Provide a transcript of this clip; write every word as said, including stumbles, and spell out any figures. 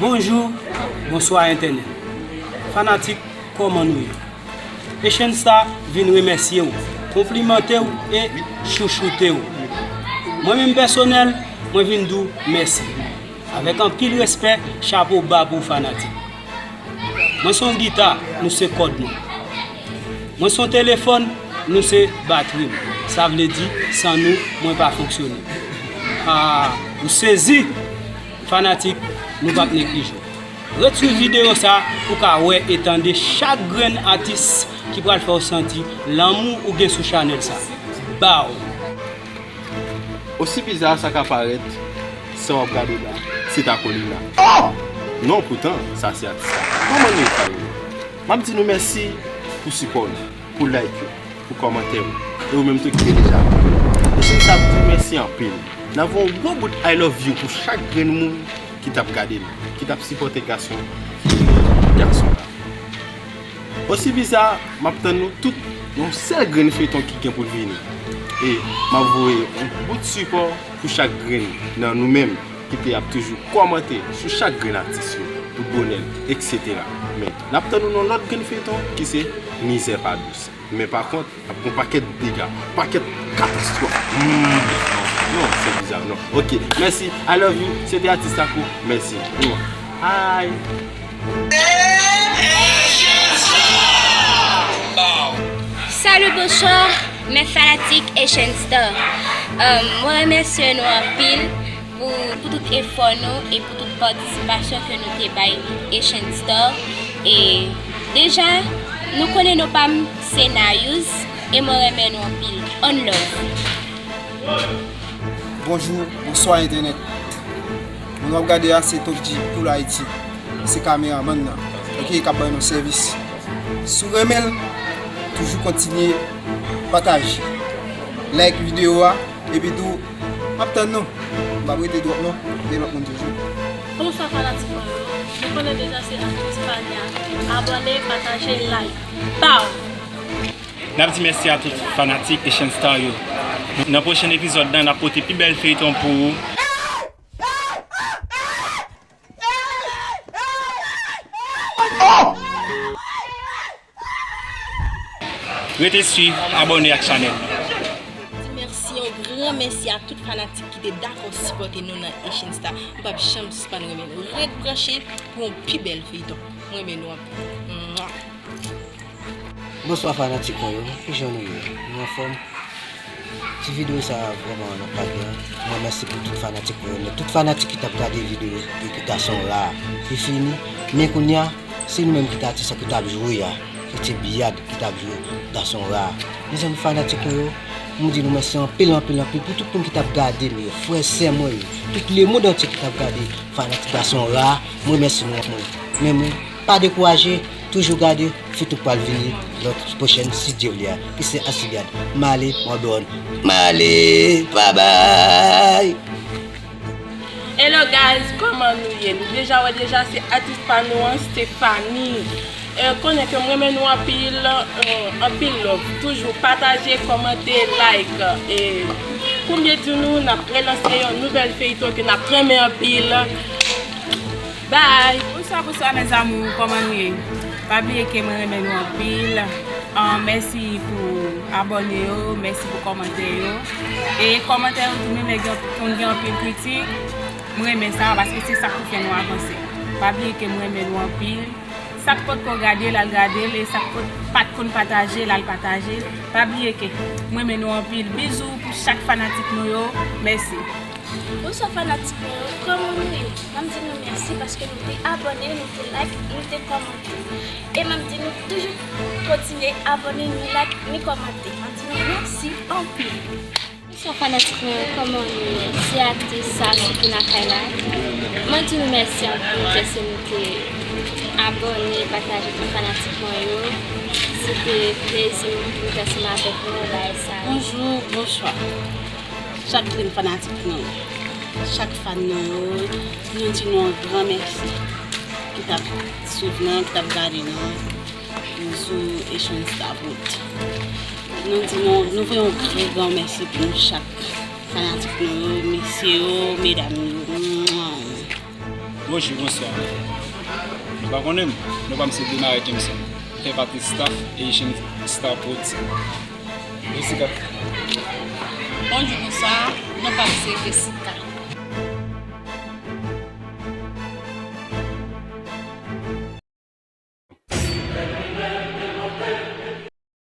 Bonjou, bonswa entènèt. Fanatik, kòman nou ye? Asian Star vin remèsye w, konplimante w e chouchoute w. Mwen menm pèsonèl, mwen vin di w mèsi. Avèk anpil respè, chapo ba pou w fanatik. Mwen se yon gita, nou se kòd mwen. Mwen se yon telefòn, nou se batri m. Sa vle di, san nou, mwen pa fonksyone. Ah, ou sezi, fanatik, nou p ap neglije w. Ret swiv videyo sa pou w ka wè e tande chak grenn atis ki pral fè w santi lanmou ou gen sou chanèl sa. Baw! Osi biza sa ka parèt, sa w ap gade la, se Takolina. Oh! Non, poutan, sa se atis la. Kòman nou ye, fanmi? M ap di nou mèsi pou sipò nou, pou like yo, pou kòmantè yo, e ou menm tou ki te deja abòne. Asian Star ap di w mèsi anpil. N ap voye yon gwo bout I love you pou chak grenn moun ki t ap gade l, ki t ap sipòte gason, gason la. Osi biza, m ap tann nou tout yon sèl grenn feyton ki gen pou l vini. E m ap voye yon bout sipò pou chak grenn nan nou menm ki te ap toujou kòmante sou chak grenn atis yo, pou bonè l, etsetera. Men, n ap tann nou nan lòt grenn feyton ki se Mizè pa dous. Men pa kont, ap gon pakèt dega, pakèt katastwòf. Hmm, non, non, se biza, non. Ok, mèsi, I love you, se te atis la pou, mèsi. Mwah. Hi. Salut, bonsoir, mes fanatiques Asian Star. Euh, mwen remèsye nou anpil pou, pou tout efò nou e pou tout patisipasyon ke nou te bay Asian Star. E deja, nou konnen non pa m se Nayous e mwen renmen nou anpil. On love. Bonjou, bonswa entènèt. Moun w ap gade a se Top G Cool Haiti. Se kameramann nan, ok, k ap bay nou sèvis. Si w renmen l, toujou kontinye pataje, like videyo a, epi tou, m ap tann nou. M p ap rete twòp non, gen lòt moun toujou. Bonswa fanatik mwen yo. Nou konnen deja se atis pa n nan. Abòne, pataje, like. Pow! N ap di mèsi a tout fanatik Asian Star yo. Nan pwochen epizòd la, n ap pote pi bèl feyton pou ou. Rete swiv, abòne ak chanèl la. Di mèsi, yon gran mèsi a tout fanatik ki te dakò sipòte nou nan Asian Star. M p ap janm sispann renmen nou. Ret branche pou yon pi bèl feyton. Mwen renmen nou anpil. Mwa. Bonswa fanatik mwen yo, kijan nou ye? Nou anfòm? Ti videyo sa a vrèman nan page a. Mwen mèsi pou tout fanatik mwen yo, men tout fanatik ki t ap gade videyo, e ki gason ra a, li fini. Men kounye a, se nou menm ki t atis la ki t ap jwe a. Se ti Biad ki t ap jwe gason ra a. Mezanmi fanatik mwen yo, m di nou mèsi anpil, anpil, anpil pou tout moun ki t ap gade m yo, frè, sè mwen yo, tout lemonn antye ki t ap gade fanatik gason ra a, mwen mèsi nou anpil. Men mwen, pa dekouraje, toujou gade, foutou pral vini lòt pwochèn, si Dye vle a, ki se Asibiad. M ale, mwen dòm. M ale, babay! Hello guys, kòman nou ye? Nou deja wè deja se atis pa nou an, Stephanie. E, konnen ke m renmen nou anpil, e, anpil love. Toujou pataje, kòmante, like. E, pou m byen di nou, n ap relanse yon nouvèl feyton ke n ap renmen anpil. Bye! Bonswa, bonswa mes amours, kòman nou ye? Pa bliye ke mwen renmen nou anpil. Ah, mèsi pou abòne yo, mèsi pou kòmantè yo. E kòmantè yo tou menm lè gen, konn gen anpil kritik, mwen renmen sa paske se sa k pou fè nou avanse. Pa bliye ke mwen renmen nou anpil. Sa k potko gade l, al gade l, e sa k pot, pa t konn pataje l, al pataje l. Pa bliye ke mwen renmen nou anpil. Bizou pou chak fanatik nou yo. Mèsi. Bonswa fanatik mwen yo, kòman nou ye? M ap di nou mèsi paske nou te abòne, nou te like, nou te kòmante. E m ap di nou toujou kontinye abòne, ni like, ni kòmante. M ap di nou mèsi anpil. Bonswa fanatik mwen yo, kòman nou ye? Se aktris Sassou ki nan kay la. Mwen di nou mèsi anpil paske nou te abòne, pataje pou fanatik mwen yo. Se te plezi m pou m te ansanm avèk nou nan bagay sa yo. Bonjou, bonswa. Chak grenn fanatik nou yo, chak fan nou yo, nou di nou yon gran mèsi ki t ap swiv nou, ki t ap gade nou sou Asian Star Wood. Nou di nou, nou voye yon gran, gran mèsi pou nou chak fanatik nou yo, mesye yo, medam yo. Mwa. Bonjou, bonswa. Nou pa konnen m, non pa m se Demare Jameson. M fè pati staff Asian Star Protein. Jessica. Bonjou, bonswa. Non pa m se Jessica.